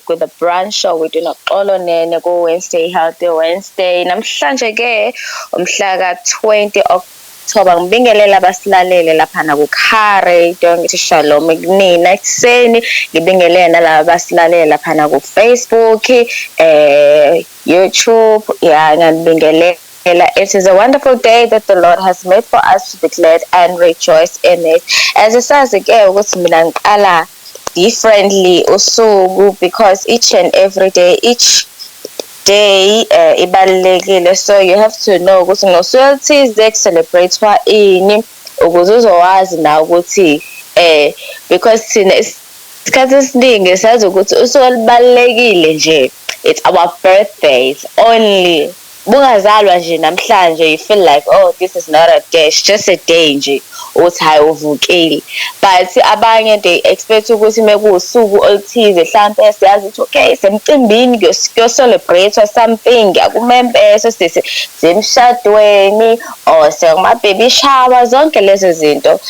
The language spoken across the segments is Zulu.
with the Brunch Show with uNoxolo Nene ku Wednesday, Healthy Wednesday. Namhlanje ke umhla ka-20 October, ngibingelela abasilalele laphana ku Car Radio, ngithi shalom kunina ekuseni. Ngibingelele nalaba abasilalele laphana ku Facebook, YouTube. Yeah, ngiyanibingelela. It is a wonderful day that the Lord has made for us to be glad and rejoice in it. As sazi ke ukuthi mina ngiqala differently usuku because each and every day, each day ibalulekile, so you have to know ukuthi ngosuku oluthize ku-celebrate-wa ini ukuze uzowazi nawe ukuthi because thina isikhathi esiningi sazi ukuthi usuku olubalulekile nje, it's our birthdays only. Bungazalwa nje namhlanje, you feel like, "Oh, this is not a day, it's just a day nje," ukuthi hayi, uvukile. But abanye, they expect ukuthi mekuwusuku oluthize, hlampe siyazi ukuthi okay, semcimbini, kuyo-celebrate something, akumembeso, semshadweni or sekuma-baby shower, zonke lezo zinto,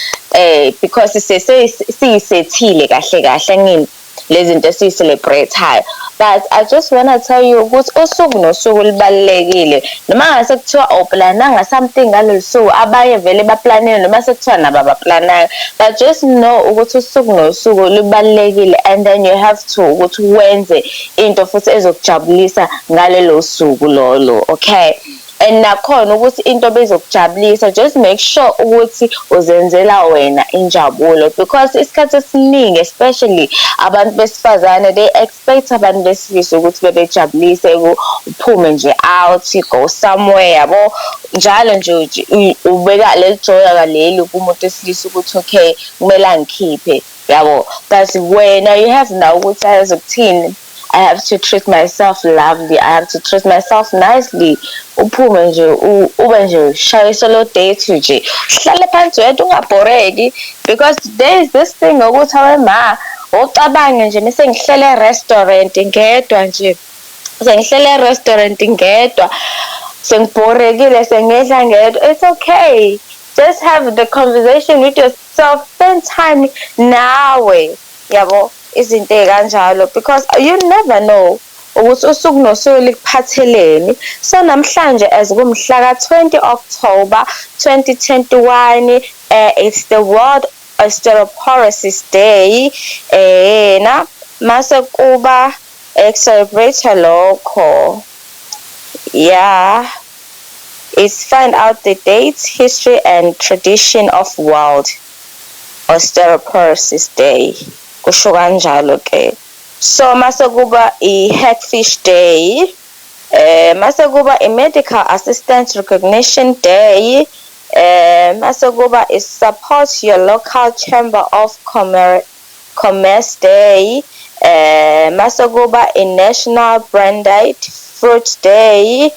because siyisethile kahle kahle ngini lezi zinto esiyi-celebrate-ayo. But I just wanna tell you ukuthi usuku nosuku lubalulekile, noma ngase kuthiwa awuplananga something ngalolu suku. Abanye vele baplanile, noma sekuthiwa nabo abaplananga, but just know ukuthi usuku nosuku lubalulekile and then you have to ukuthi wenze into futhi ezokujabulisa ngalelo suku lolo, okay? And nakhona ukuthi into bezokujabulisa, just make sure ukuthi uzenzela wena injabulo, because isikhathi esiningi, especially abantu besifazane, they expect abantu besilisa ukuthi bebejabulise, uphume nje out, go somewhere, yabo, njalo nje ubeka leli joya leli kumuntu wesilisa ukuthi okay, kumele angikhiphe, yabo. But wena you have now ukuthi ayazi ukuthini, "I have to treat myself lovely, I have to treat myself nicely." Uphume nje, ube nje shaye solo date nje, uhlale phansi wedwa, ungabhoreki, because there is this thing ukuthi awe ma, ucabange nje mase ngihlele e-restaurant ngedwa nje, sengihlele e-restaurant ngedwa, sengibhorekile, sengedla ngedwa. It's okay, just have the conversation with yourself, spend time nawe, yabo, izinto ey'kanjalo, because you never know ukuthi usuku nosuku likuphatheleni. So namhlanje, as kumhla ka-20 October 2021, it's the World Osteoporosis Day. Na mase kuba celebrate lokho, yeah, it's find out the date, history and tradition of World Osteoporosis Day, kusho kanjalo ke. So mase kuba i-Hagfish Day, mase kuba i-Medical Assistant Recognition Day, mase kuba i-Support Your Local Chamber of Commerce Day, mase kuba i-National Branded Fruit Day.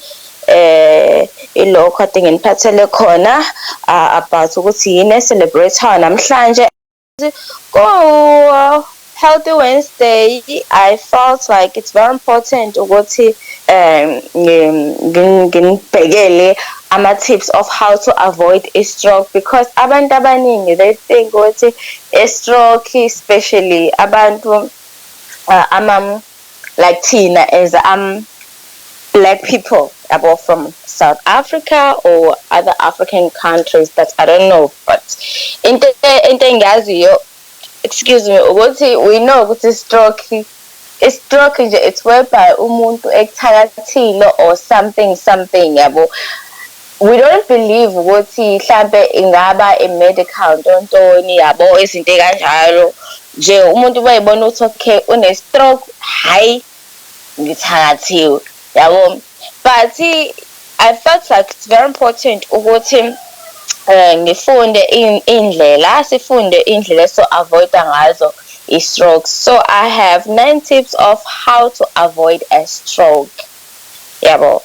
Ilokho kade nginiphathele khona about ukuthi yini e-celebrate namhlanje ko Healthy Wednesday. I felt like it's very important ukuthi nginibhekele ama-tips of how to avoid a stroke, because abantu abaningi, they think ukuthi a stroke, especially abantu ama like thina as black people, yabo, from South Africa or other African countries that I don't know, but into engiyaziyo, excuse me, ukuthi we know ukuthi stroke nje, it's whereby umuntu ekuthakathile or something something, yabo. We don't believe ukuthi mhlambe ingaba i-medical ntontoni, yabo, izinto ey'kanjalo nje. Umuntu bayibona ukuthi okay, une-stroke, hhayi, ngithakathiwe, yabo. But I felt like it's very important ukuthi ngifunde indlela, sifunde indlela eso-avoid-a ngazo i-stroke. So I have nine tips of how to avoid a stroke, yabo,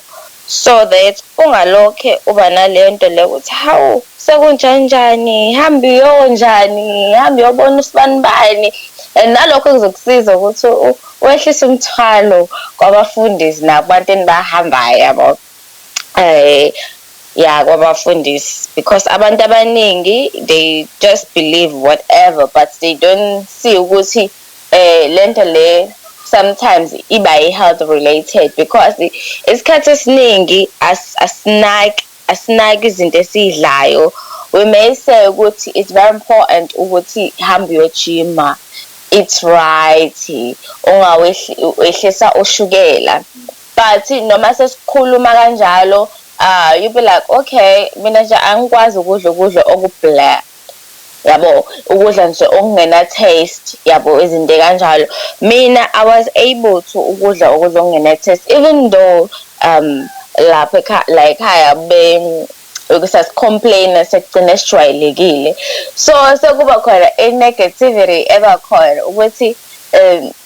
so that ungalokhe uba naleyo nto leyo ukuthi hawu, sekunjanjani, hambe uyonjani, hambe uyobona usibanibani. And nalokho kuzokusiza ukuthi wehlise umthwalo kwabafundisi nakubantu enibahambayo, yabo, ya, kwabafundisi, because abantu abaningi, they just believe whatever, but they don't see ukuthi lento le Sometimes iba i-health related because isikhathi esiningi asinaki izinto esiyidlayo. We may say ukuthi it's very important ukuthi hamba uyojima, it's right, ungawehlisa ushukela, but noma sesikhuluma kanjalo, you be like, "Okay, mina nje angikwazi ukudla ukudla okubla, yabo, ukudla nje okungena taste, yabo, izinto kanjalo." Mina I was able to ukudla ukudla okungena taste, even though lapha ekhaya, la ekhaya be sasi-complain, sekugcina sijwayelekile. So sekuba khona i-negativity eba khona ukuthi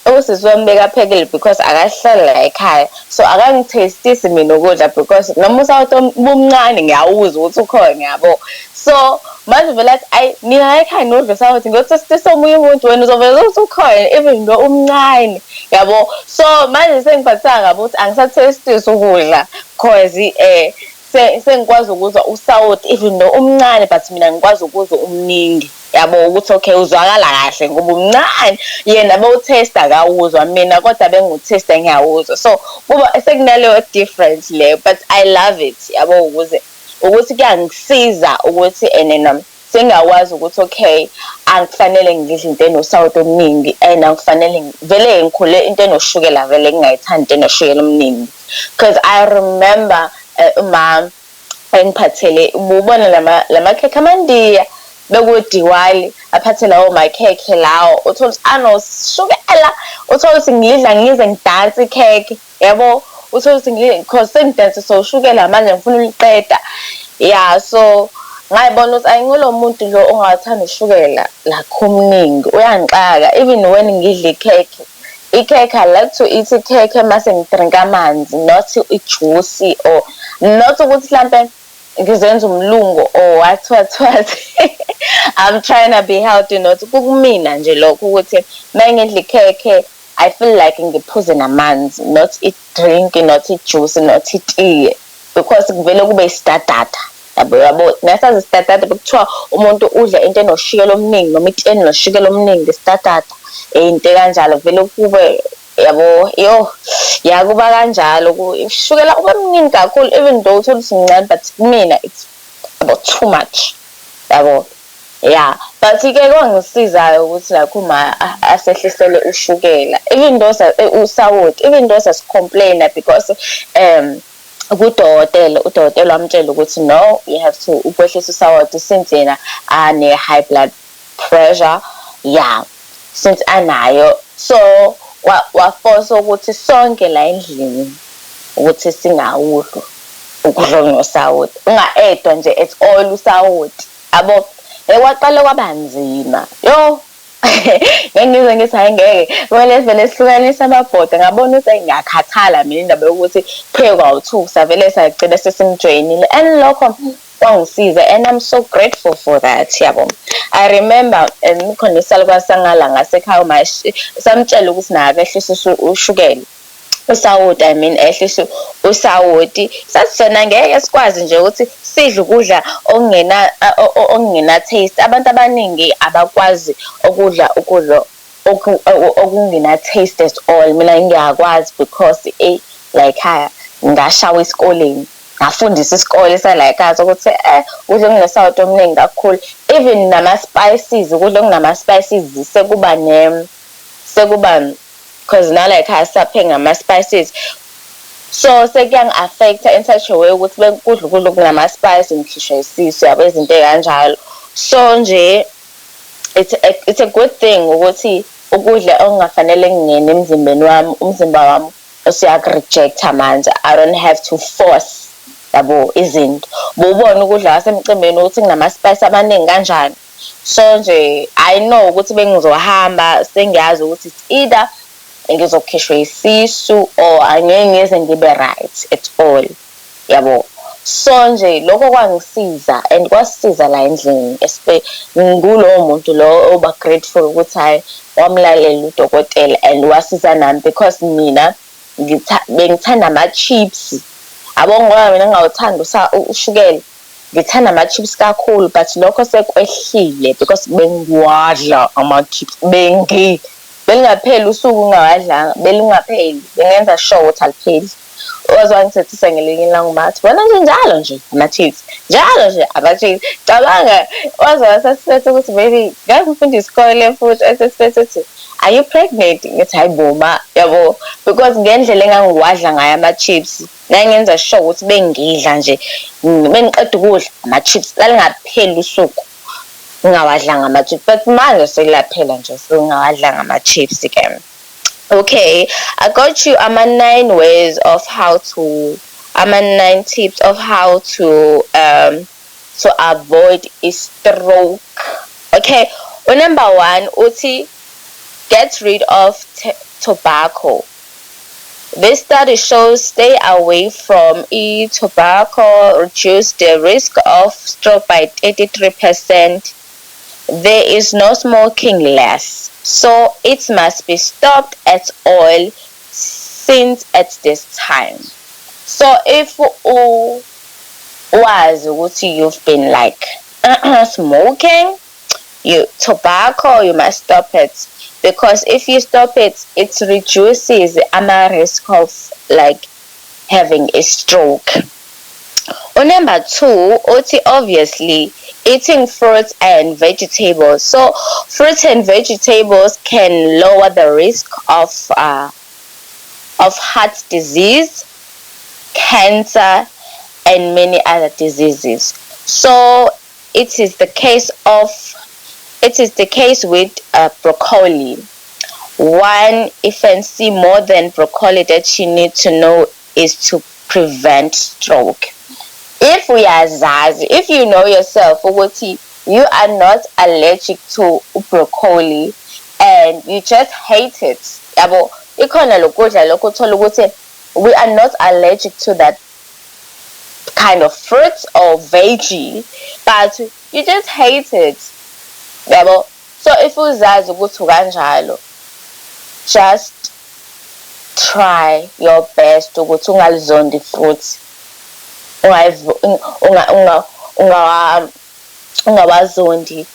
usisi wami bekaphekile, because akahlali la ekhaya, so akangithestisi mina ukudla, because noma usawuthi bumncane ngiyawuzwa ukuthi ukhona, yabo. So manje vele athi, "Ayi, nina la ekhaya nodla usawuthi, ngiyothestisa omunye umuntu, wena uzovele uthi ukhona even though umncane, yabo." So manje sengiphatheka kabi ukuthi angisathestisi ukudla, 'cause sengikwazi ukuzwa usawoti even though umncane, but mina ngikwazi ukuzwa umningi, yabo, ukuthi okay, uzwakala kahle ngoba umncane. Yena bawuthesta akawuzwa, mina kodwa bengiwuthesta ngiyawuzwa. So kuba sekunaleyo difference leyo, but I love it, yabo, ukuze ukuthi kuyangisiza ukuthi ene sengiyakwazi ukuthi okay, angikufanele ngidle into enosawoti omningi and angikufanele vele ngikhule into enoshukela, vele ngingayithandi into enoshukela omningi, because I remember uma engiphathele, ububona lama khekhe amandiya, bekudiwali, aphathe lawo makhekhe lawo, uthola ukuthi anoshukela, uthola ukuthi ngidla ngize ngidanse ikhekhe, yabo, uthola ukuthi ngidla because sengidansiswa ushukela manje, ngifuna ukuliqeda. Yeah, so ngayibona ukuthi ayingulo muntu lo ongathanda ushukela like omningi, uyangixaka. Even when ngidla ikhekhe, ikhekhe, I like to eat ikhekhe mase ngidrinka amanzi, not ijuice, or not ukuthi mhlampe ngizenza umlungu or what what what, I'm trying to be healthy, not kukumina nje lokho ukuthi uma ngidla ikhekhe I feel like ngiphuze namanzi, not i-drink, not i-juice, not itiye, because kuvele kube isidadada, yabo. Yabo, nasazi isidadada, bekuthiwa umuntu udla into enoshukela omningi noma itiye enoshukela omningi, isidadada, into kanjalo, vele kube, yabo, yo, ya, kuba kanjalo, ushukela ube mningi kakhulu, even though uthola ukuthi mncane, but kumina it's about too much, yabo. Yeah, but-ke kwangisizayo ukuthi like uma asehlisele ushukela, even though usawoti, even though sasi-complain-a, because kudokotela, udokotela wamtshela ukuthi no, you have to ukwehlisa usawoti since yena ane-high blood pressure, yeah, since anayo. So wa-force ukuthi sonke la endlini ukuthi singawudli ukudla okunosawoti, unga-add-wa nje at all usawoti, yabo. Kwaqale kwaba nzima, yo, ngeke ngize ngithi hhayi, ngeke, kumele sivele sihlukanise amabhodo. Ngabona ukuthi ngiyakhathala mina indaba yokuthi kuphekwa u-two, savele sagcina sesimjoyinile and lokho kwangisiza and I'm so grateful for that, yabo. I remember khona isalukazi sangala ngasekhaya, uma samtshela ukuthi naye akehlise ushukela, usawoti, I mean, ehlise usawoti. Sathi sona ngeke sikwazi nje ukuthi sidle ukudla okungena taste. Abantu abaningi abakwazi ukudla ukudla okungena taste at all. Mina ngiyakwazi because la ekhaya ngashawa esikoleni, ngafundisa isikole sala ekhaya ukuthi ukudla okunosawoti omningi kakhulu, even nama-spices, ukudla okunama-spices sekuba ne sekuba, because nala ekhaya sisapheka ngama-spices, so sekuyangi-affect-a in such a way ukuthi bekudla ukudla okunama-spice ngikhishwa isisu, yabo, izinto ey'kanjalo. So nje it's a good thing ukuthi ukudla okungafanele kungene emzimbeni wami, umzimba wami usuyaku-reject-a manje. I don't have to force, yabo, izinto. Bowubona ukudla kwasemcimbini ukuthi kunama-spice amaningi kanjani. So nje I know ukuthi bengizohamba sengiyazi ukuthi it's either ngizokhishwa isisu or angeke ngize ngibe right at all, yabo. So nje lokho kwangisiza and kwasisiza la endlini. Ngulowo muntu lo oba grateful ukuthi hhayi, wamlalela udokotela and wasiza nami, because mina bengithanda ama-chips, yabo, ngoba mina ngingawuthandi ushukela, ngithanda ama-chips kakhulu, but lokho sekwehlile because bengiwadla ama-chips. Belingapheli usuku ungawadlanga, belingapheli, bengenza sure ukuthi alipheli. Waze wangithethisa ngelinye ilanga umathi, wena nje njalo nje ama-chips, njalo nje ama-chips. Cabanga waze wasasiphethe ukuthi maybe ngangifunda isikole futhi esesiphethe ukuthi, "Are you pregnant?" Ngithi, "Hayi bo ma," yabo, because ngendlela engangiwadla ngayo ama-chips, ngangenza sure ukuthi bengidla nje, bengiqeda ukudla ama-chips, lalingapheli usuku ngingawadlanga ama-chips, but manje sekuyaphela nje sengingawadlanga ama-chips-ke. Okay, I got you ama-nine ways of how to, ama-nine tips of how to avoid a stroke. Okay, number one uthi get rid of tobacco. This study shows stay away from e-tobacco reduce the risk of stroke by 33%. There is no smoking less, so it must be stopped at all since at this time. So if wazi ukuthi you've been like smoking you tobacco, you must stop it, because if you stop it, it reduces ama risk of like having a stroke. Number two uthi obviously eating fruits and vegetables. So fruits and vegetables can lower the risk of heart disease, cancer and many other diseases. So it is the case with broccoli. One fancy more than broccoli that you need to know is to prevent stroke. If uyazazi, if you know yourself ukuthi you are not allergic to broccoli and you just hate it, yabo, ikhona lokudla lokho uthola ukuthi we are not allergic to that kind of fruit or veggie, but you just hate it, yabo. So if uzazi ukuthi ukanjalo, just try your best ukuthi ungalizondi fruit, ungawazondi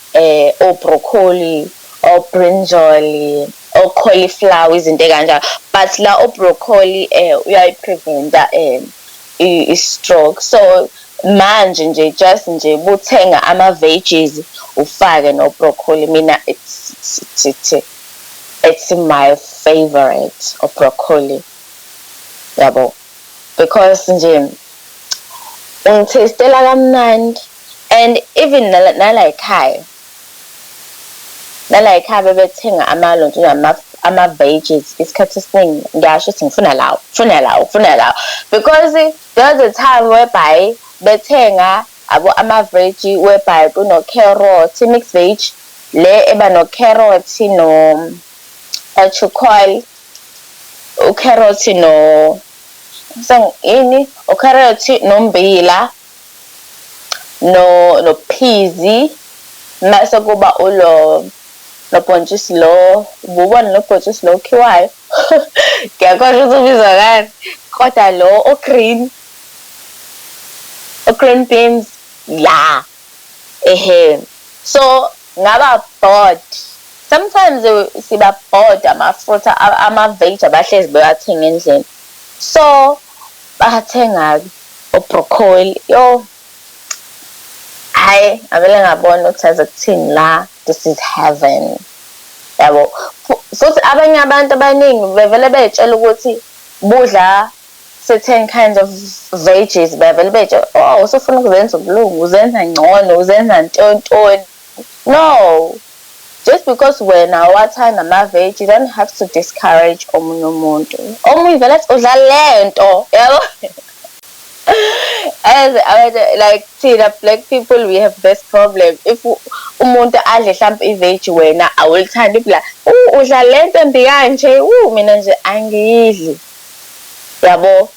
o-broccoli, o-brinjal, o-cauliflower, izinto ey'kanjalo. But la o-broccoli uyayi-prevent-a i-stroke. So manje nje just nje buthenga ama-veggies, ufake no-broccoli. Mina it's my favorite, o-broccoli, yabo, because nje ungi-taste-ela kamnandi. And even nala ekhaya, nala ekhaya bebethenga amalonto, ama-veggies, isikhathi esiningi ngiyasho ukuthi ngifuna lawo, ngifuna lawo, ngifuna lawo, because there was a time whereby bethenga abo ama-veggie whereby kuno-carrot, mixed veg le eba no-carrot no, what you call, u-carrot no yini, u-carrot nommbila no-peas, mase kuba ulo nobhontshisi lo, ububona nobhontshisi lo okhiwayo, ngiyakhohlwa ukuthi ubizwa ngani, kodwa lo o-green, o-green beans ya, ehe. So ngaba bored sometimes, siba bored ama-fruit, ama-veg abahlezi bewathenga endlini. So bathenga-ke o-broccoli, yo, hhayi, ngavele ngabona ukuthi aze kuthini la, this is heaven, yabo. Futhi abanye abantu abaningi bevele bey'tshela ukuthi budla certain kinds of veggies, bevele bey'tshela, "Oh, usufuna ukuzenza umlungu, uzenza ngcono, uzenza ntontoni." No, just because wena wathanda ama-veg, you don't have to discourage omunye umuntu. Omunye vele athi udla lento, yabo. As abantu like thina black people, we have this problem: if umuntu adle hlampe i-veg, wena awulithandi, be like, "Udla lento embi kanje, mina nje angiyidli," yabo.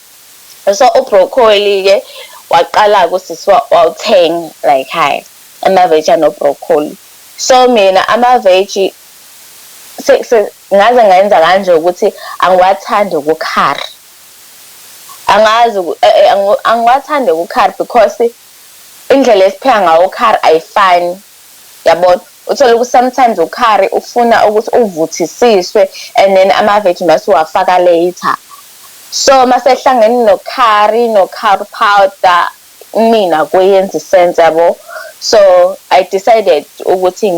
So u-broccoli-ke waqala-ke usisi wawuthenga like hhayi, ama-veg ano-broccoli. So mina ama-veg ngaze ngayenza kanje ukuthi angiwathandi ku-curry, angazi, angiwathandi ku-curry because indlela esipheka ngawo u-curry ayifani, yabona. Uthole ukuthi sometimes ukhari ufuna ukuthi uvuthisiswe and then ama-veg mase uwafaka later. So masehlangene no-curry, no-curry powder, mina kuyenza i-sense, yabo. So I decided ukuthi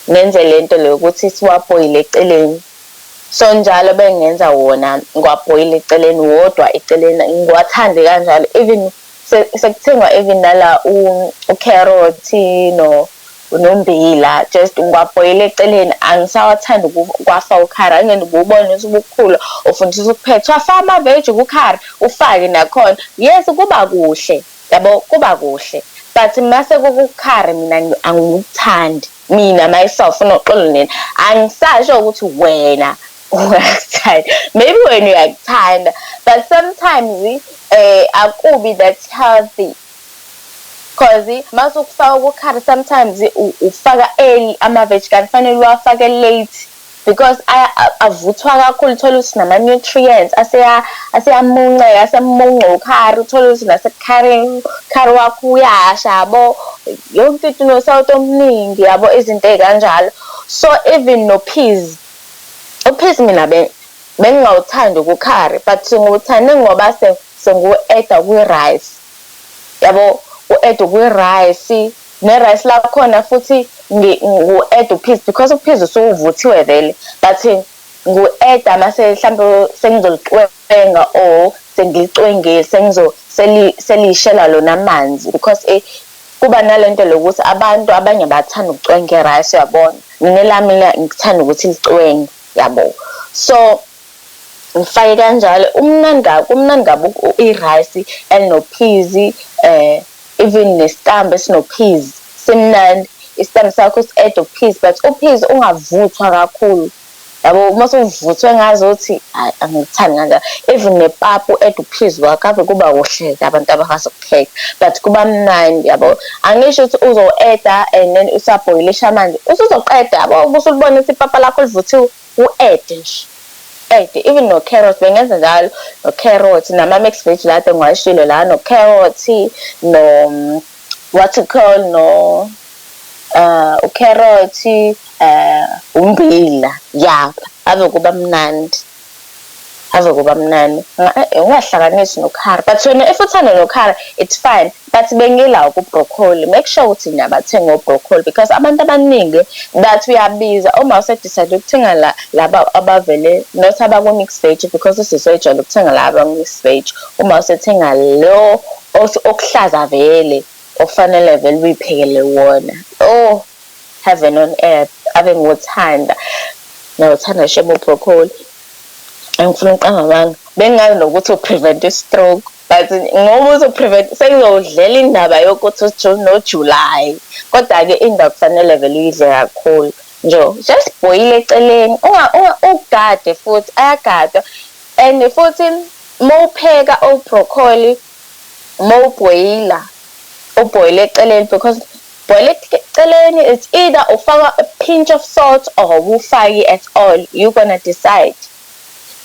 ngenze lento le ukuthi siwabhoyile eceleni. So njalo bengenza wona, ngiwabhoyile eceleni wodwa eceleni, ngiwathande kanjalo. Even sekuthengwa even nala u-carrot no nombila, just ngiwabhoyile eceleni, angisawathandi ukuwafaka ukhari. Angeke ubone ukuthi ubukhula ufundisa ukuphetha, wafaka ama-veg kukhari, ufake nakhona. Yes, kuba kuhle, yabo, kuba kuhle, but mase kukukhari mina angikuthandi mina myself. Unoxolo nina, angisasho ukuthi wena uyakuthanda, maybe wena uyakuthanda, but sometimes akubi that healthy, 'cause mase ukufaka kukhari sometimes ufaka early ama-veg kanti fanele uwafake late, because avuthwa kakhulu. Uthole ukuthi nama-nutrients aseyamunceka, asemunca ukhari. Uthole ukuthi nasekharini ukhari wakho uyasha, yabo, yonke into inosawoti omningi, yabo, izinto ey'kanjalo. So even no-peas, u-peas mina bengingawuthandi kukhari, but ngiwuthande ngoba sengiwu-add-a kwi-rice, yabo, u-add kwi-rice, ne-rice lakhona futhi ngiwu-add u-peas because u-peas usuke uvuthiwe vele, but ngiwu-add-a mase mhlampe sengizolicwenga or sengilicwengile, seliyishela lona amanzi, because kuba nalento lokuthi abantu abanye bathanda ukucwenga i-rice, uyabona. Mina elami ngikuthanda ukuthi licwenge, yabo. So ngifake kanjalo, umnandi kabi, kumnandi kabi i-rice elino-peas, even nesitambu esino-peas simnandi. Isitambu sakho si-add u-peas, but u-peas ungavuthwa kakhulu, yabo. Uma usuvuthwe ngazuthi, hhayi, angikuthandi kanjalo. Even nepapa u-add u-peas wakho, ave kuba kuhle-ke abantu abakwazi ukupheka, but kuba mnandi, yabo. Angisho ukuthi uzo-add-a and then usabhoyilisha amanzi, usuzoqeda, yabo, usulibona ukuthi ipapa lakho livuthiwe, u-add nje, add even no-carrot. Bengenza njalo no-carrot nama-mixed veg la kade ngiwashilo la, no-carrot, no what you call, no u-carrot, ummbila, ya, ave kuba mnandi, ave kuba mnandi. Ungahlanganisi nokhari, but wena if uthanda nokhari, it's fine, but bengilawo ku-broccoli. Make sure ukuthi niyabathenga o-broccoli, because abantu abaningi bathi uyabiza uma use-decide ukuthenga la laba abavele, not abaku-mixed veg, because usisi wejwayele ukuthenga laba abaku-mixed veg. Uma usethenga lo okuhlaza vele, okufanele vele uyiphekele wona, oh, heaven on earth. Ave ngiwuthanda, ngiyawuthanda shame u-broccoli. Angifuni ukuqamba amanga, bengingazi nokuthi u-prevent i-stroke, but ngoba uzo-prevent, sengizowudlela indaba yokuthi uJune noJuly. Kodwa-ke indaba kufanele vele uyidle kakhulu nje, just bhoyile eceleni, ugade futhi ayagadwa. And futhi mawupheka o-broccoli, mawubhoyila, ubhoyile eceleni, because bhoyile eceleni, it's either ufaka a pinch of salt or awufaki at all. You gonna decide.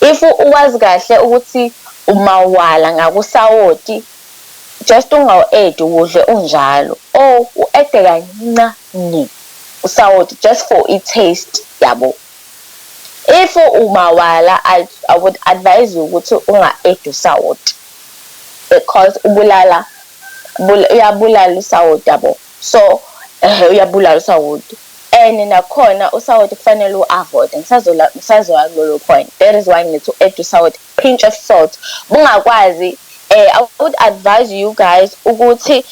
If uwazi kahle ukuthi umawala ngakusawoti, just ungawu-add, udle unjalo, or u-add-e kancane usawoti just for i-taste, yabo. If umawala, I would advise you ukuthi unga-add usawoti, because ubulala, uyabulala usawoti, yabo. So uyabulala usawoti, and nakhona usawoti kufanele u-avoid. Ngisazoya kulolo point. That is why ngithi u-add usawoti, pinch of salt. Bungakwazi, I would advise you guys ukuthi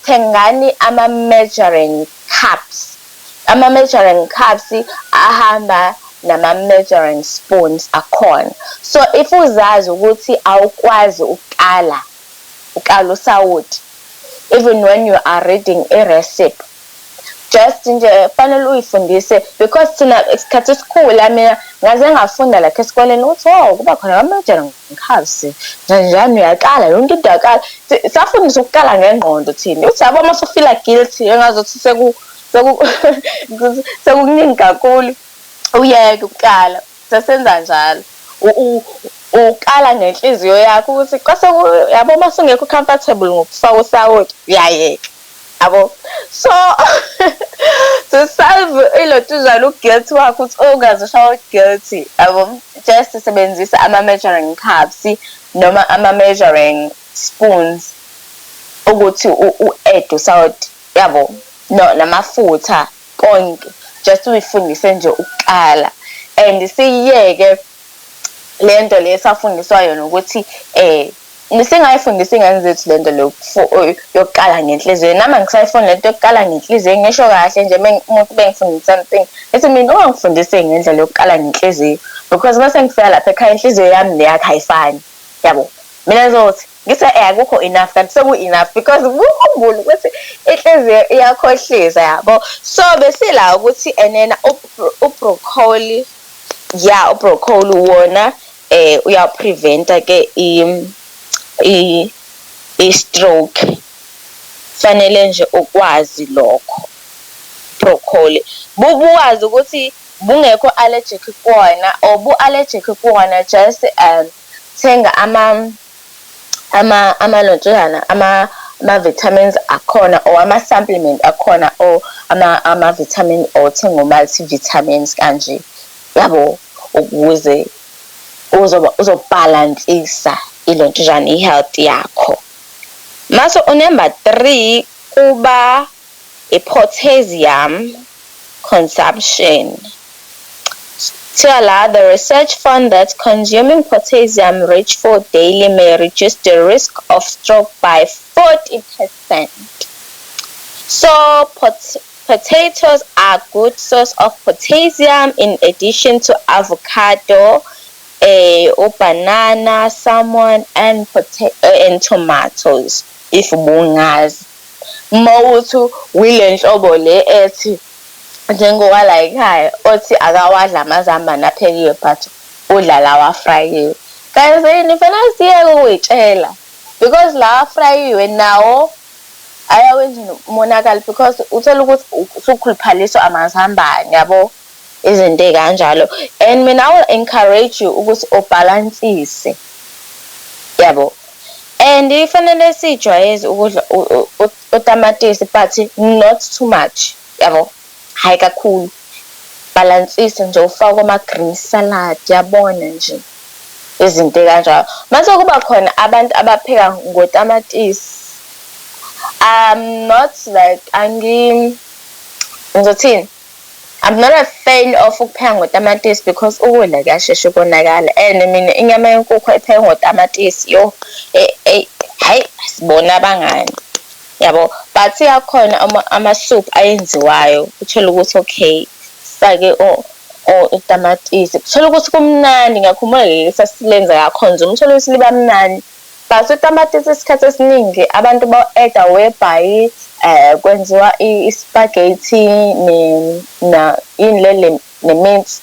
thengani ama-measuring cups. Ama-measuring cups ahamba nama-measuring spoons akhona. So if uzazi ukuthi awukwazi ukukala, ukala usawoti, even when you are reading a recipe, just nje fanele uyifundise, because thina isikhathi esikhula, mina ngaze ngafunda like esikoleni ukuthi, oh, kuba khona ama-measuring cups, njani njani, uyakala yonke into, uyakala. Safundisa ukukala ngengqondo thina. Uthi, yabo, uma usufila guilty engazuthi sekukuningi kakhulu, uyeke ukukala. Sesenza njalo, ukala ngenhliziyo yakho ukuthi kwase, yabo, uma usungekho comfortable ngokufaka usawoti, uyayeka, yabo. So To solve ilontuzana u-guilt wakho ukuthi ungaze ushawe guilty, yabo, just sebenzisa ama-measuring cups noma ama-measuring spoons ukuthi u-add usawoti, yabo, no namafutha konke, just uyifundise nje ukukala. And siyiyeke lento le esafundiswa yona ukuthi singayifundisi iy'ngane zethu lento le yokukala ngenhliziyo. Nami angisayifuni lento yokukala ngenhliziyo. Ngisho kahle nje umuntu bengifundisa something, ethi mina ungangifundisi ngendlela yokukala ngenhliziyo, because mase ngifika lapha ekhaya inhliziyo yami neyakhe ayifani, yabo. Mina ngizothi ngithe akukho enough, kanti seku-enough, because kukhumbule ukuthi inhliziyo iyakhohlisa, yabo. So besila ukuthi enena ubroccoli, ya, ubroccoli wona uyapreventa ke i-stroke. Fanele nje ukwazi lokho, broccoli bubuwazi ukuthi bungekho allergic kuwona or bu-allergic kuwona, just thenga ama amalontshana ama-vitamins akhona or ama-supplement akhona or ama-vitamin or thenga u-multivitamins kanje, yabo, ukuze uzoba uzobhalansisa ilontshana i-health yakho. Mase unumber 3 kuba i-potassium consumption. Kuthiwa la, the research found that consuming potassium-rich food daily may reduce the risk of stroke by 40%. So potatoes are good source of potassium in addition to avocado, banana, salmon and and tomatoes. If ubungazi. Mawuthi wile nhlobo le ethi njengokwala ekhaya othi akawadla amazambane aphekiwe but udla lawa afrayiwe. Guys, yini fanele siyeke ukuy'tshela, because lawa afrayiwe nawo ayawenza umonakalo, because uthola ukuthi usukhuluphaliswa amazambane, yabo, izinto ey'kanjalo. And mina I will encourage you ukuthi ubhalansise, yabo. And fanele siy'jwayeze ukudla utamatisi, but not too much, yabo, hhayi kakhulu. Bhalansise nje, ufake ama-green salad, yabona nje, izinto ey'kanjalo. Mase kuba khona abantu abapheka ngotamatisi. I'm not like angi ngizothini, I'm not a fan of ukupheka ngotamatisi because ukudla kuyashesha ukonakala, and mina inyama yenkukhu ephekwe ngotamatisi, yo, hhayi, sibona abangani, yabo. But iyakhona ama-soup ayenziwayo, uthole ukuthi okay, sifake utamatisi, uthole ukuthi kumnandi. Ngiyakhumbula leli sasilenza kakhonza, uthole ukuthi liba mnandi. But utamatisi isikhathi esiningi abantu bawu-add-a whereby kwenziwa i-spaghetti na yini le ne-mince,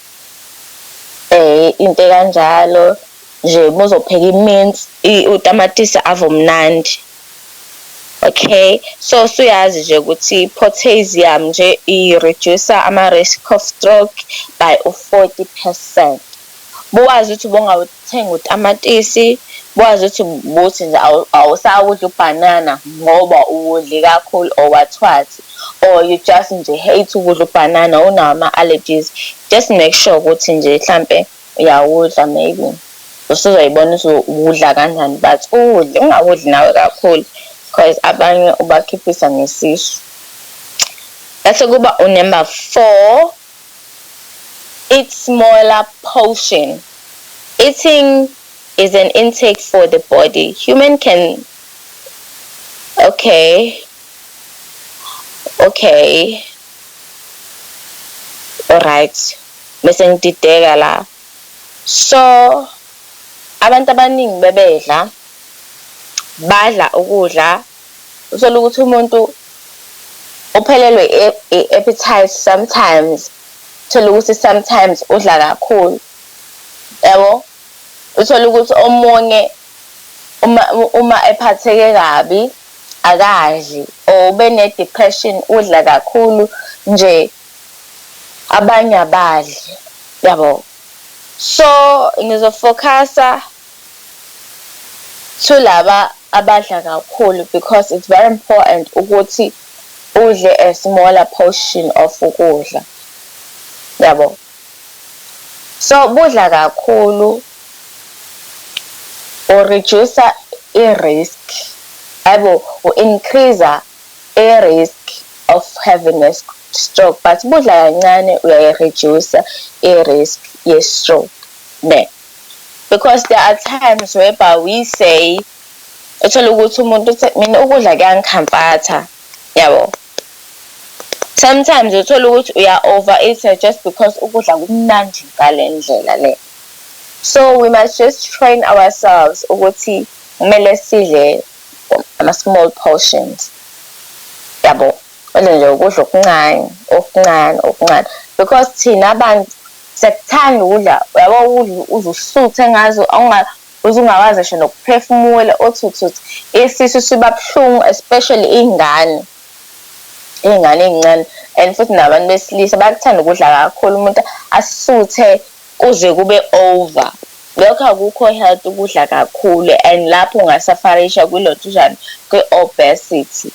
into ekanjalo nje. Uma uzopheka i-mince, utamatisi ave umnandi. Okay, so usuyazi nje ukuthi potassium nje i-reduce-a ama-risk of stroke by u-40%. Buwazi ukuthi ubungawuthenga utamatisi, buwazi ukuthi buthi nje awusawudli ubhanana ngoba uwudle kakhulu or what what, or you just nje hate ukudla ubhanana, unawo ama-allergies, just make sure ukuthi nje hlampe uyawudla. Maybe usuzoyibona ukuthi uwudla kanjani, but uwudle, ungawudli nawe kakhulu, because abanye ubakhiphisa ngesisu. Bese kuba unumber 4, eat smaller portion. Eating is an intake for the body. Human can okay, alright, bese ngidideka la. So abantu abaningi bebedla, badla ukudla, uthola ukuthi umuntu uphelelwe i-appetite sometimes, uthola ukuthi sometimes udla kakhulu, yabo. Uthola ukuthi omunye uma ephatheke kabi akadli, or ube ne-depression udla kakhulu nje, abanye abadli, yabo. So ngizofocusa to laba abadla kakhulu because it's very important ukuthi Udle a smaller portion of ukudla, yabo. So budla kakhulu u-reduce i-risk, yabo, u-increase i-risk of having a stroke, but budla kancane uyayi-reduce i-risk ye-stroke, ne? Because there are times whereby we say, uthole ukuthi umuntu uthi, "Mina ukudla kuyangi-comforta," yabo. Sometimes uthola ukuthi uya overeat just because ukudla kumnandi ngale ndlela le. So we must just train ourselves ukuthi kumele sidle ama-small portions, yabo, udle nje ukudla okuncane okuncane okuncane, because thina abantu siyakuthanda ukudla, uyabo, ukudla uze usuthe ngazo uze ungakwazi ngisho nokuphefumula, uthi isisu siba buhlungu, especially iy'ngane ey'ncane, and futhi nabantu besilisa bayakuthanda ukudla kakhulu, umuntu asuthe kuze kube over. Lokho akukho healthy ukudla kakhulu, and lapho unga-sufferisha kwilontujana, kwi-obesity.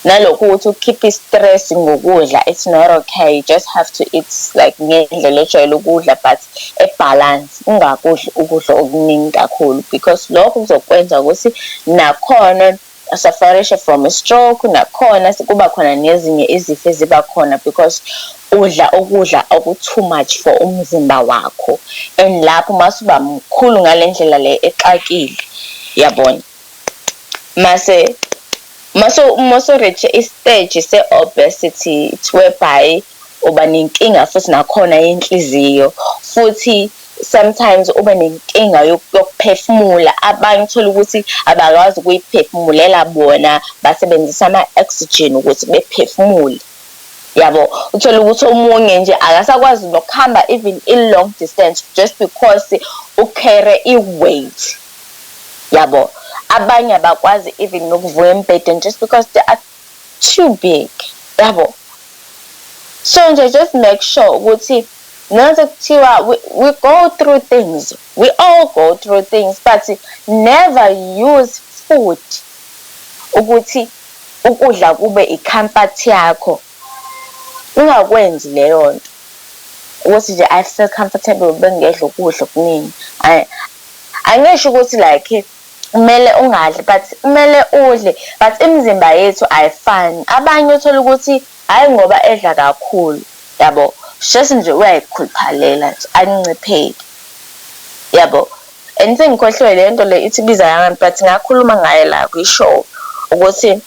Nalokhu ukuthi ukhiphe i-stress ngokudla, it's not okay. You just have to eat like ngendlela ojwayele ukudla, but e-balance, ungakudli ukudla okuningi kakhulu, because lokho kuzokwenza ukuthi nakhona u-sufferishe from a stroke, nakhona kuba khona nezinye izifo eziba khona because udla ukudla oku-too much for umzimba wakho, and lapho masuba mkhulu ngale ndlela le exakile, yabona, mase masu reach i-stage se-obesity whereby uba nenkinga futhi nakhona yenhliziyo, futhi sometimes ube nenkinga yokuphefumula. Abanye uthola ukuthi abakwazi ukuyiphefumulela bona, basebenzisa ama-oxygen ukuthi bephefumule, yabo. Uthole ukuthi omunye nje akasakwazi nokuhamba even i-long distance just because u-carry i-weight, yabo. Abanye abakwazi even nokuvuka embhedeni just because they are too big, yabo. So nje just make sure ukuthi nase kuthiwa we go through things, we all go through things, but never use food ukuthi ukudla kube i-comfort yakho. Ungakwenzi leyo nto ukuthi nje I feel comfortable bengedla ukudla okuningi. Angisho ukuthi like kumele ungadli, but kumele udle, but imizimba yethu ayifani. Abanye uthola ukuthi hhayi ngoba edla kakhulu, yabo, just nje uyayikhuluphalela nje, ancipheki, yabo. And sengikhohliwe le nto le ithi ibiza kangani, but ngakhuluma ngayo la kwi-show ukuthi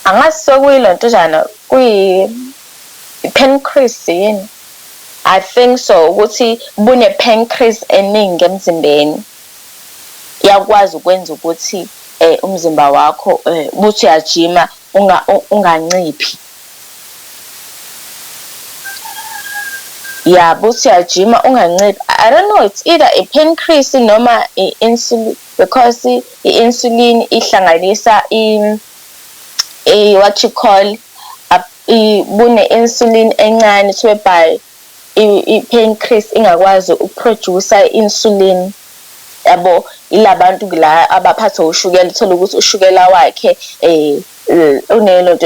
angazi sokuyilontonjana, kuyi-pancreas yini, I think so, ukuthi bune-pancreas eningi emzimbeni, iyakwazi ukwenza ukuthi umzimba wakho buthi uyajima unganciphi. Ya, buthi uyajima unganciphi. I don't know, it's either i-pancreas noma i-insulin, because i-insulin ihlanganisa i what you call bune-insulin encane, whereby i-pancreas ingakwazi uku-produce i-insulin, yabo. Ilabantu la abaphathwa ushukela, uthola ukuthi ushukela wakhe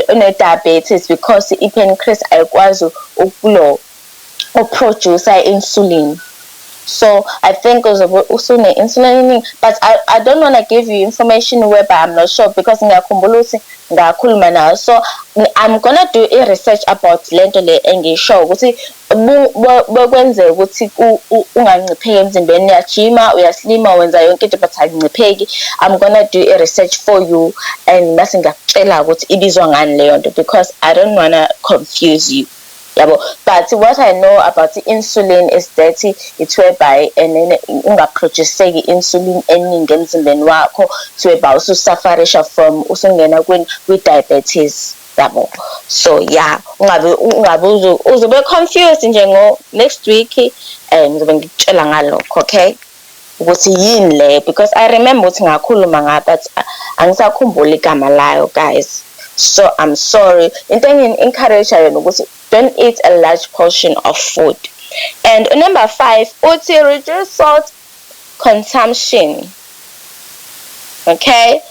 une-diabetes because i-pancreas ayikwazi ukulo uku-produce i-insulin. So I think uzobe usune-insulin eningi, but I don't want to give you information whereby I'm not sure, because ngiyakhumbula ukuthi ngakhuluma nayo. So I'm gonna do i-research about lento le engiyishoyo ukuthi bekwenzeka ukuthi ungancipheki emzimbeni, uyajima, uyaslima, wenza yonke into, but akuncipheki. I'm gonna do i-research for you and mase ngiyakutshela ukuthi ibizwa ngani leyo nto, because I don't wanna confuse you, yabo. But what I know about i-insulin is that it's whereby and then unga-produceki i-insulin eningi emzimbeni wakho, it's whereby usu-sufferisha from usungena kwi-diabetes, yabo. So yeah, ungabe uzobe confused nje ngo next week, ngizobe ngikutshela ngalokho, okay, ukuthi yini le, because I remember ukuthi ngakhuluma ngayo, but angisakhumbuli igama layo, guys, so I'm sorry. Into engini-encourage yona ukuthi don't eat a large portion of food. And number 5 uthi reduce salt consumption. Okay,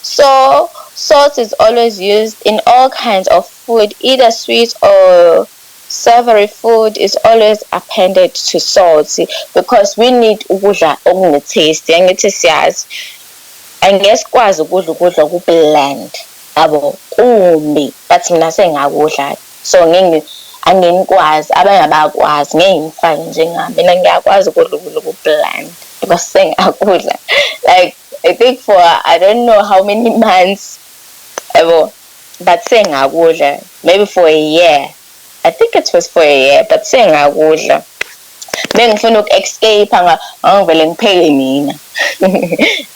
so Salt is always used in all kinds of food, either sweet or savory. Food is always appended to salt because we need ukudla okune-taste. Angithi siyazi, angeke sikwazi ukudla ukudla oku-bland, yabo, kumbi, but mina sengakudla, so ngeke angenikwazi, abanye abakwazi, ngeke ngifake njengami. Mina ngiyakwazi ukudla ukudla oku-bland because sengakudla, like, I think for I don't know how many months, yabo, but sengakudla maybe for a year. I think it was for a year, but sengakudla. Bengifuna uku-escape, ngangivele ngipheke mina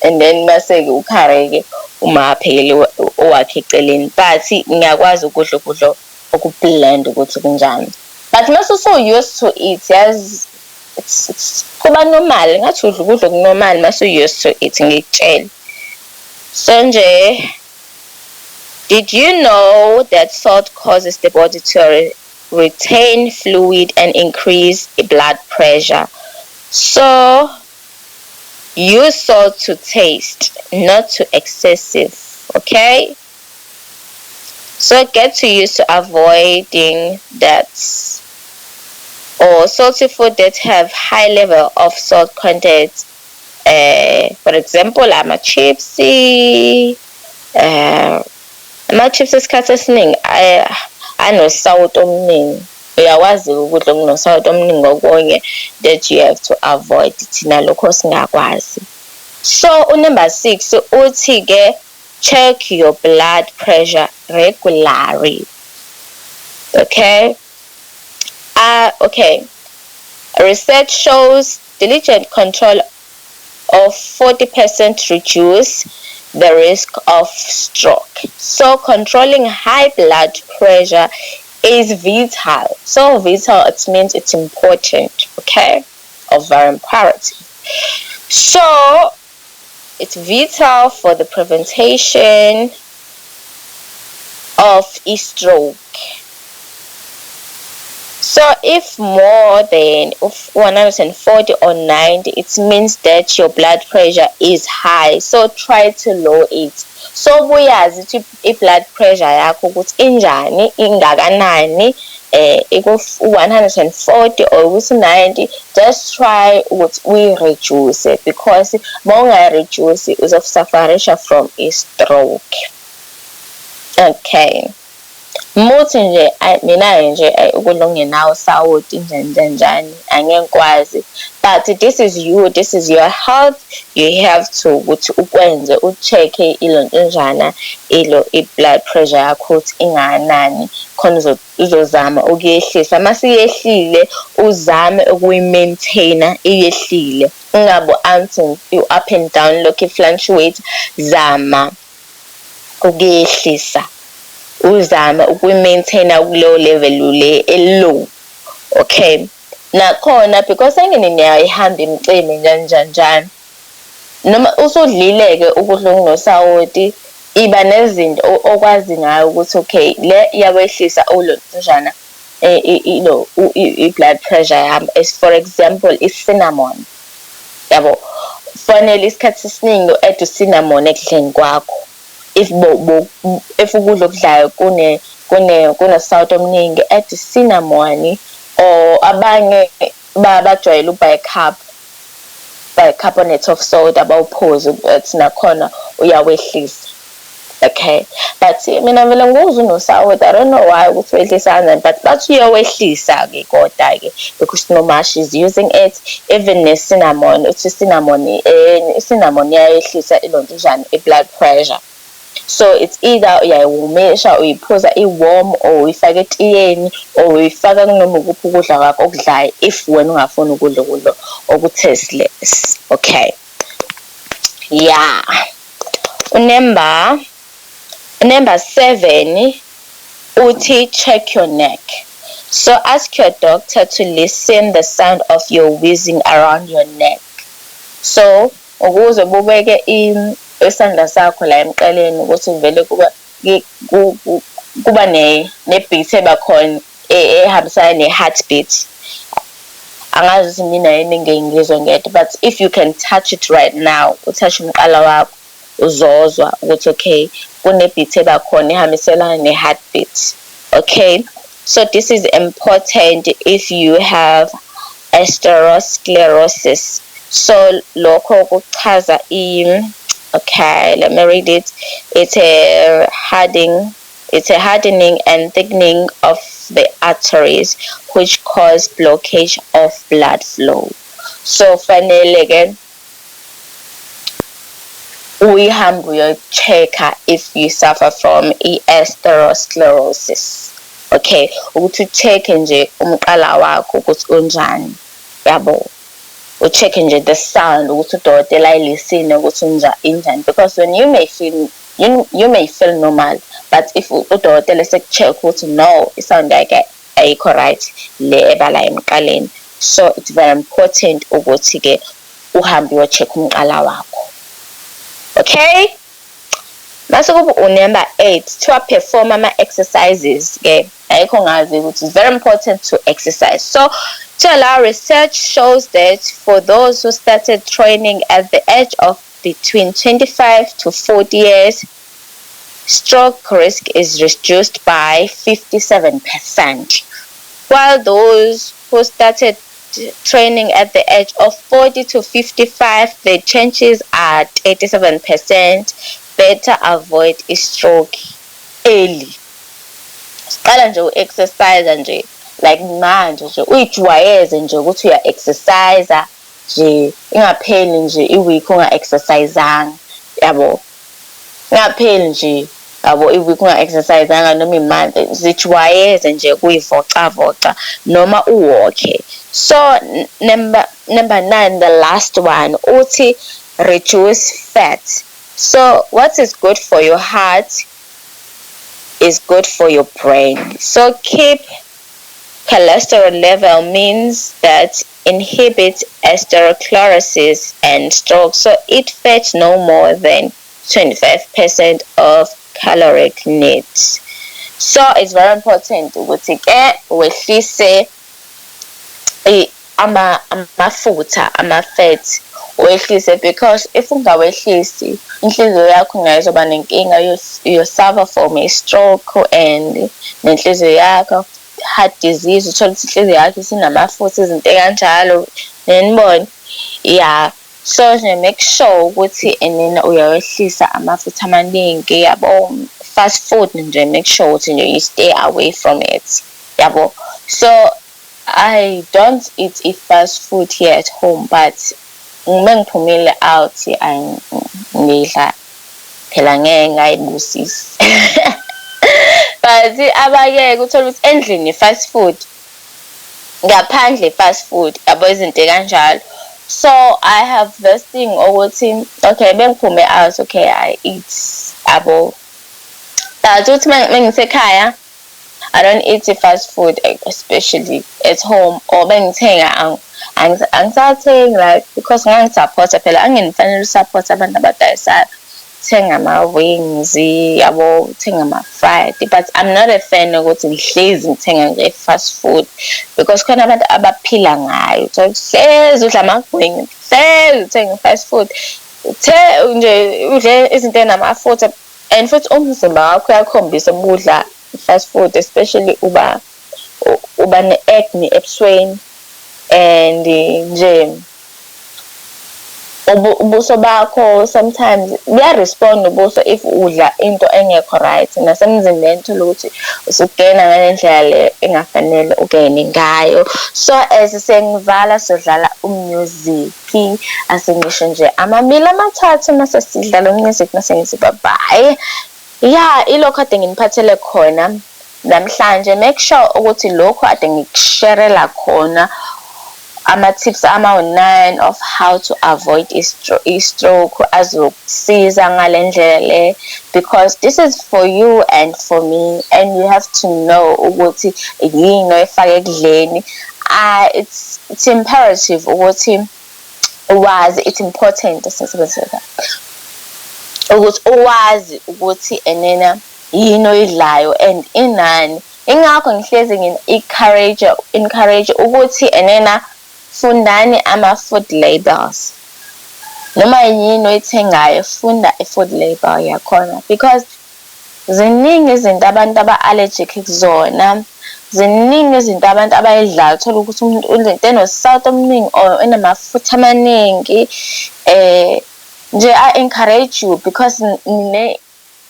and then mase-ke ukhare-ke uma aphekele owakhe eceleni, but ngiyakwazi ukudla ukudla oku-bland ukuthi kunjani. But mase usu-used to it, yazi, it's kuba normal, ngathi udla ukudla oku-normal mase u-used to it, ngikutshele. So nje, did you know that salt causes the body to retain fluid and increase blood pressure? So use salt to taste, not to excessive, okay? So get to used to avoiding that or salty food that have high level of salt content. For example, ama-chips, ama-chips isikhathi esiningi anosawoti omningi. Uyakwazi ukudla okunosawoti omningi, okunye that you have to avoid, thina lokho singakwazi. So u-number 6 uthi-ke, check your blood pressure regularly, okay? Okay, research shows diligent control of 40% reduce the risk of stroke. So controlling high blood pressure is vital. So vital, it means it's important, okay? Or very imperative. So it's vital for the prevention of a stroke. So if more than 140 or 90, it means that your blood pressure is high. So try to lower it. So buyazi ukuthi i-blood pressure yakho ukuthi injani, ingakanani, iku 140 or ukuthi 90, just try ukuthi uyi-reduce, because mawungayi-reduce uzosafarisha from i-stroke, okay? Muthi nje mina nje ukudla okungenawo usawoti, njani njani njani, angeke ngikwazi, but this is you, this is your health. You have to ukuthi ukwenze, u-check-e ilontonjana, ilo i-blood pressure yakho ukuthi ingakanani, khona uzozama ukuyehlisa. Mase iyehlile, uzame ukuyi-maintain-a iyehlile, ingabi up and down, lokhu i-fluctuate. Zama ukuyehlisa, uzame ukuyi-maintain-a kuleyo level le e-low, okay? Nakhona because engene niyayihamba imicimbi, njani njani njani, noma usudlile-ke ukudla okunosawoti, iba nezinto okwazi ngayo ukuthi okay, le iyawehlisa ulontonjana, ilo i-blood pressure yami, as for example i-cinnamon, yabo. Kufanele isikhathi esiningi u-add u-cinnamon ekudleni kwakho. If ukudla okudlayo kunosawoti omningi, add cinnamon, or abanye bajwayele bicarbonate of soda, bawuphuze, but nakhona uyawehlisa, okay? But mina vele ngikuzwa unosawoti, I don't know why ukuthi wehlisa kanjani, but bathi uyawehlisa-ke kodwa-ke because noma she's using it, even ne-cinnamon, uthi cinnamon, i-cinnamon iyayehlisa ilontujana, i-blood pressure. So it's either uyayiwomisa, uyiphuza i-warm, or uyifaka etiyeni, or uyifaka kunoma ukuphi ukudla kwakho okudlayo, if wena ungafuni ukudla ukudla oku-tasteless, okay? Yeah, u-number 7 uthi, check your neck. So ask your doctor to listen the sound of your wheezing around your neck. So ukuze bubeke isandla sakho la emqaleni, ukuthi vele kuba ne-beat ebakhona ehambisana ne-heartbeat. Angazi ukuthi mina yini engeke ngizwe ngedwa, but if you can touch it right now, u-touch umqala wakho, uzozwa ukuthi okay, Kune-beat ebakhona ehambiselana ne-heartbeat, okay? So this is important if you have atherosclerosis. So lokho kuchaza i, okay, let me read it. It's a hardening and thickening of the arteries, which cause blockage of blood flow. So fanele ke uyihambe uyo-check-a if you suffer from i-atherosclerosis, okay? Ukuthi u-check nje umqala wakho ukuthi unjani, yabo, u-check nje the sound, ukuthi udokotela ayi-listen-e ukuthi injani, because when you may feel you may feel normal, but if udokotela eseku-check ukuthi no, i-sound yakhe ayikho right le ebala emqaleni. So it's very important ukuthi-ke uhambe uyo-check umqala wakho, okay? Mase kuba u-number 8, kuthiwa perform ama-exercises ke. Ayikho ngazi ukuthi it's very important to exercise. So to allow, research shows that for those who started training at the age of between 25 to 40 years, stroke risk is reduced by 57%, while those who started training at the age of 40 to 55, the chances are 37% better avoid a stroke early. Siqala nje u-exercise nje, like manje nje uyijwayeze nje ukuthi uya-exercise nje, ingapheli nje i-week unga-exercise-anga, yabo, ingapheli nje, yabo, i-week unga-exercise-anga noma i-month. Zijwayeze nje ukuyivocavoca noma u-walk-e. So number 9, the last one, uthi reduce fat. So what is good for your heart is good for your brain. So keep cholesterol level means that inhibit atherosclerosis and stroke. So eat fat no more than 25% of caloric needs. So it's very important ukuthi ke wehlise amafutha, ama-fat wehlise, because if ungawehlisi, inhliziyo yakho nayo izoba nenkinga. You suffer from a stroke and nenhliziyo yakho, heart disease, uthole ukuthi inhliziyo yakho isinamafutha, izinto ey'kanjalo, nenibona, ya. So nje make sure ukuthi enena uyawehlisa amafutha amaningi, yabo. Fast food nje, make sure ukuthi nje you stay away from it, yabo. So I don't eat i-fast food here at home, but uma ngiphumile out ngidla phela, ngeke ngayibusisi. But abanye-ke uthole ukuthi endlini fast food, ngaphandle fast food, yabo, izinto ey'kanjalo. So I have this thing ukuthi okay, bengiphume out, okay, I eat, yabo, but ukuthi mengisekhaya I don't eat fast food, especially at home, or bengithenga, angisathengi, like, because ngangi-support-a phela, anginifanele u-support abantu abadayisayo, thenga ama-wings, yabo, thenga ama-fried. But I'm not a fan ukuthi ngihlezi ngithenga nje fast food, because khona abantu abaphila ngayo. Uthola hlezi udla amagwinya, hlezi uthenga fast food, uthe nje udle izinto ey'namafutha, and futhi umzimba wakho uyakhombisa ukudla fast food, especially uba ne-acne ebusweni and nje ubuso bakho sometimes buya-respond ubuso if udla into engekho right. Nasemzimbeni uthole ukuthi usugena ngale ndlela le engafanele ugene ngayo. So as sengivala, sodlala u-music. Asengisho nje amabili amathathu, mase sidlala u-music, mase ngithi bye bye. Ya, ilokho kade nginiphathele khona namhlanje. Make sure ukuthi lokhu ade ngiku-share-ela khona, ama-tips amawu-9 of how to avoid i-stroke, azokusiza ngale ndlela le, because this is for you and for me, and you have to know ukuthi yini oyifaka ekudleni. It's imperative ukuthi wazi, it's important ukuthi uwazi ukuthi enena yini oyidlayo and inani. Ingakho ngihlezi ngi-encourage ukuthi enena fundani ama-food labels. Noma yini oyithengayo, funda i-food label yakhona, because Ziningi izinto abantu aba-allergic kuzona, ziningi izinto abantu abayidlayo, uthole ukuthi umuntu udla into enosawoti omningi or enamafutha amaningi. Nje I encourage you because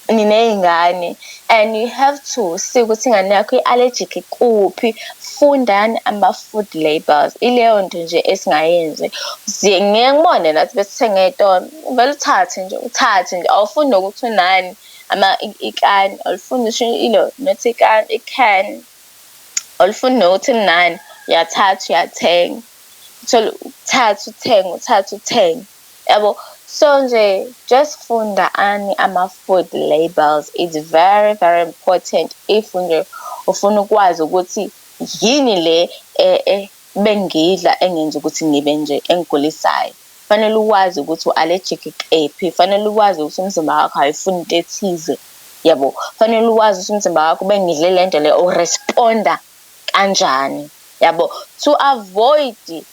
niney'ngane and you have to see ukuthi ingane yakho i-allergic kuphi. Fundani ama-food labels, ileyo nto nje esingayenzi. Ngike ngibone nathi besithenga ey'tolo, uvele uthathe nje, uthathe nje, awufuni nokuthi unani ikani, awulifuni ngisho ilo, not ikani, i-can, awulifuni nokuthi linani, uyathatha uyathenga. Uthole uthathe uthenge, uthathe uthenge, yabo. So nje just funda ani ama-food labels, it's very very important if nje ufuna ukwazi ukuthi yini le bengiyidla engenza ukuthi ngibe nje engigulisayo. Fanele ukwazi ukuthi u-allergic kephi, fanele ukwazi ukuthi umzimba wakho awuyifuni into ethize, yabo. Fanele ukwazi ukuthi umzimba wakho bengidle le nto le u-respond-a kanjani, yabo. To avoid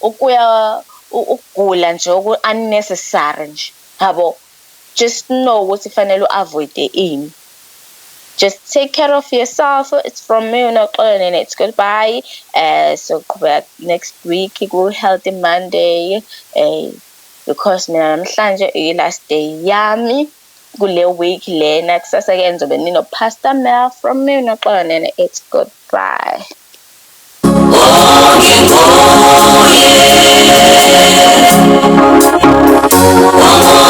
ukuya ukugula nje oku-unnecessary nje, yabo. Just know ukuthi fanele u-avoid-e ini. Just take care of yourself. It's from me, uNoxolo Nene. It's goodbye. So next week ku-Healthy Monday. Because mina namhlanje i-last day yami kule week lena. Kusasa-ke ngizobe nino-Pastor Mel. From me, uNoxolo Nene. It's goodbye.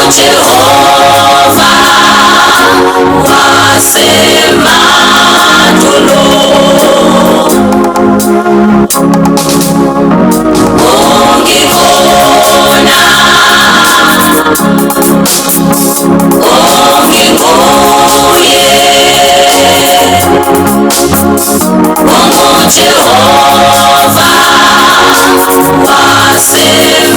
Jehova wasemandulo, ungikhona, unginguye, unguJehova wasemandulo.